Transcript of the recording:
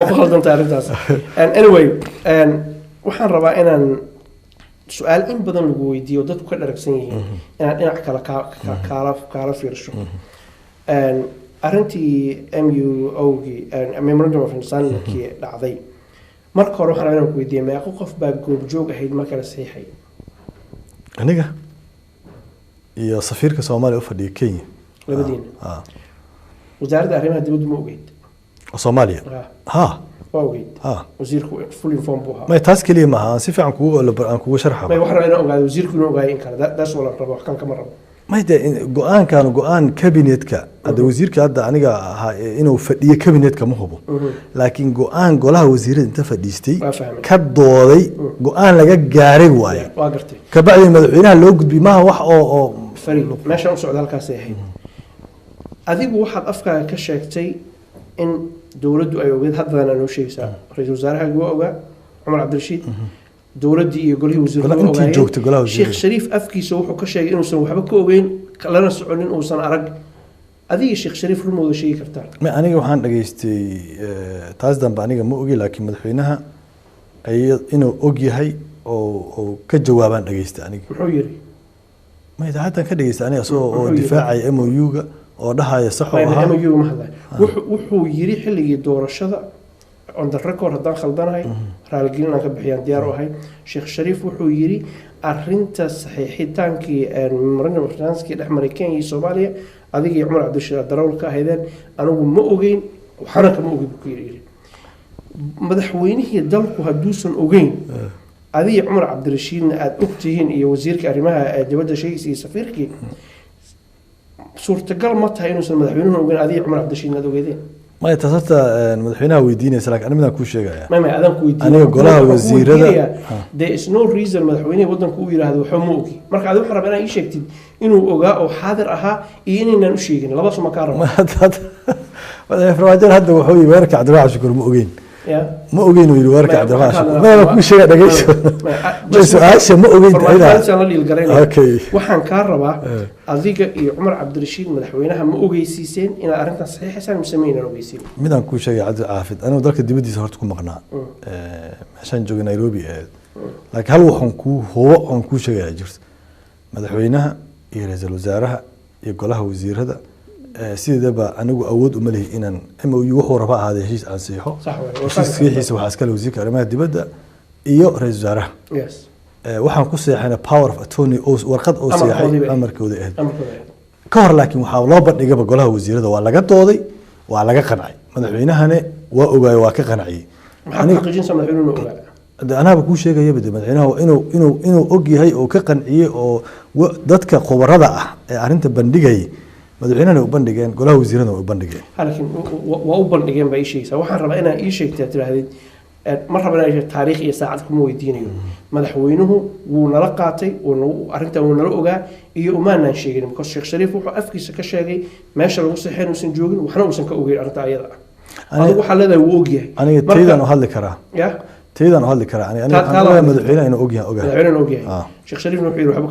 Waa ku khaldantay arrintaas. And anyway, waxaan rabaa inaan su-aal in badan lagu weydiiyo, dadku ka dharagsan yihiin, inaan dhinac kale kaala fiirsho. Arrintii MOU-gii, memorandum of understanding-kii dhacday, marka hore waxaan rabaa inaan ku weydiiyo: meeqo qof baa goobjoog ahayd marka la saxiixay? Aniga iyo safiirka Soomaaliya u fadhiya Kenya. Labadiina? Ah. Wasaaradda arrimaha dibaddu ma ogeyd? Oo Soomaaliya? Ah. Ha. Waa ogeyd? Ha. Wasiirku full inform buu ahaa? May, taas keliya maaha, aan si fiican kugu aan kugu sharxa. May, waxaan rabaa inaan ogaado wasiirku inuu ogaayay in kale. That's all aan rabo, wax kale kama rabo. May de, go-aankan go-aan cabinetka hadda, wasiirka hadda aniga ahaa inuu fadhiyo cabinetka ma hubo, laakiin go-aan golaha wasiirada inta fadhiistay Waa fahmay. ka dooday, go-aan laga gaaray waaye. Waa gartay. Kabacdi madaxweynaha loo gudbiy, maaha wax oo Fariid, meeshaan u socda halkaasay ahayd. Adigu waxaad afkaaga ka sheegtay in dowladdu ay ogeed, haddana noo sheegaysaa ra-iisul wasaarahaagi waa ogaa, Cumar Cabdirashiid, dowladdii iyo golihii wasiiradu waa Intii ogaayeen. joogtay golaha wasiirada. Sheekh Shariif afkiisa wuxuu ka sheegay inuusan waxba ka ogeyn, lana soconin, uusan arag. Adiga Sheekh Shariif run wada sheegi kartaa? Ma, aniga waxaan dhageystay, taas dambe aniga ma ogi, laakiin madaxweynaha inuu og yahay oo ka jawaabaan dhageystay aniga. Muxuu yiri? Ma, idaacaddan ka dhageystay aniga isagoo oo Muxuu yiri? difaacaya MOU-ga oo dhahaya sax oo ahaa. MOU ma hadlayo. Wuxuu yiri xilligii doorashada, on the record, haddaan khaldanahay raaligelin aan ka bixiyaan diyaar u ahay. Sheekh Shariif wuxuu yiri arrinta saxiixitaankii memorandum of understanding dhex maray Kenya iyo Soomaaliya, adiga iyo Cumar Cabdirashiid darawal ka ahaydeen, anigu ma ogeyn, waxaana kama ogeyn buu ku yiri. Madaxweynihii dalku hadduusan ogeyn, adiga Cumar Cabdirashiidna aada ogtihiin iyo wasiirka arrimaha dibadda sheegaysa iyo safiirkii, suurtagal ma tahay inuusan madaxweynuhu ogeyn, adiga Cumar Cabdirashiidna aad ogeydeen? Maya, taas horta madaxweynaha weydiinaysa, laakiin ani midaan kuu sheegaya. May, adaan ku weydiin. Aniga golaha Waxaan ku wasiirada- weydiinayaa, there is no reason madaxweynaha waddanku uu yidhaahdo waxba ma ogi. Marka adiga waxaan rabaa inaad ii sheegtid inuu ogaa oo xaadir ahaa iyo inaynaan u sheegin. Labadaas ma kaa rabo. Madaxweyne Farmaajo hadda wuxuu yidhi weerarka Cabdiraxmaan Shukuur ma ogeyn. Ya. Ma ogeyn uu yidhi weerarka Maya, Cabdiraxmaan waxaan Shukuur. ka Maya, kuu sheega, dhageyso. Maya, Maya, su-aasha ma ogeyn. Farmaajo ayada. la dhiilgaraynaya. Waxaan kaa rabaa, adiga iyo Cumar Cabdirashiid madaxweynaha ma ogeysiiseen inaad arrintan saxiixaysaan mise maynaan ogeysiin? Midaan kuu sheegay, Cabdi Caafid, anigu dalka dibaddiisa horta ku maqnaa. Meeshaan joogay Nairobi ahayd, laakiin hal waxaan kuu hubo oon kuu sheegaya jirto: madaxweynaha iyo ra-iisul wasaaraha iyo golaha wasiirada, sideedaba anigu awood uma lihi inaan MOU wuxuu raba ahaadee heshiis aan siixo. Sax waay, waa Heshiis sax. saxiixiisa waxaa iskale wasiirka arrimaha dibadda iyo ra-iisul wasaaraha. Waxaan ku seexanay power of attorney oo warqad oo Amarkoodii seexay. bay. Amarkoodii ahayd. Amarkooda. Ka hor laakiin waxaa loo bandhigaba golaha wasiirada, waa laga dooday, waa laga qancay, madaxweynahane waa ogaayo, waa ka qanciyey. Maxaad xaqiijinaysaa madaxweynuhu inuu ogaa? De, anaaba kuu sheegayaba de, madaxweynaha inuu og yahay oo ka qanciyey oo dadka khubarada ah ee arrinta bandhigayay madaxweynahana u bandhigeen, golaha wasiirada way u bandhigeen. Ha, laakiin waa u bandhigeen baa ii sheegaysaa. Waxaan rabaa inaa ii sheegtay tidhaahdid, ma raba inaa ii sheegto taariikh iyo saacad, kuma weydiinayo. Madaxweynuhu wuu nala qaatay, arrintan wuu nala ogaa iyo umaanaan sheegin, because Sheekh Shariif wuxuu afkiisa ka sheegay meesha lagu saxeen uusan joogin, waxna uusan ka ogeyn arrinta ayada ah. Adigu waxaa leedahay wuu ogyahay. Aniga taydaan u hadli karaa. Ya. Taydaan u hadli karaa. Aniga waxaan taada ogahay hadli. Madaxweynaha inuu ogyahay, ogahay. Madaxweynuhu ogyahay. Ah. Sheekh Shariifna wuxuu yidhi waxba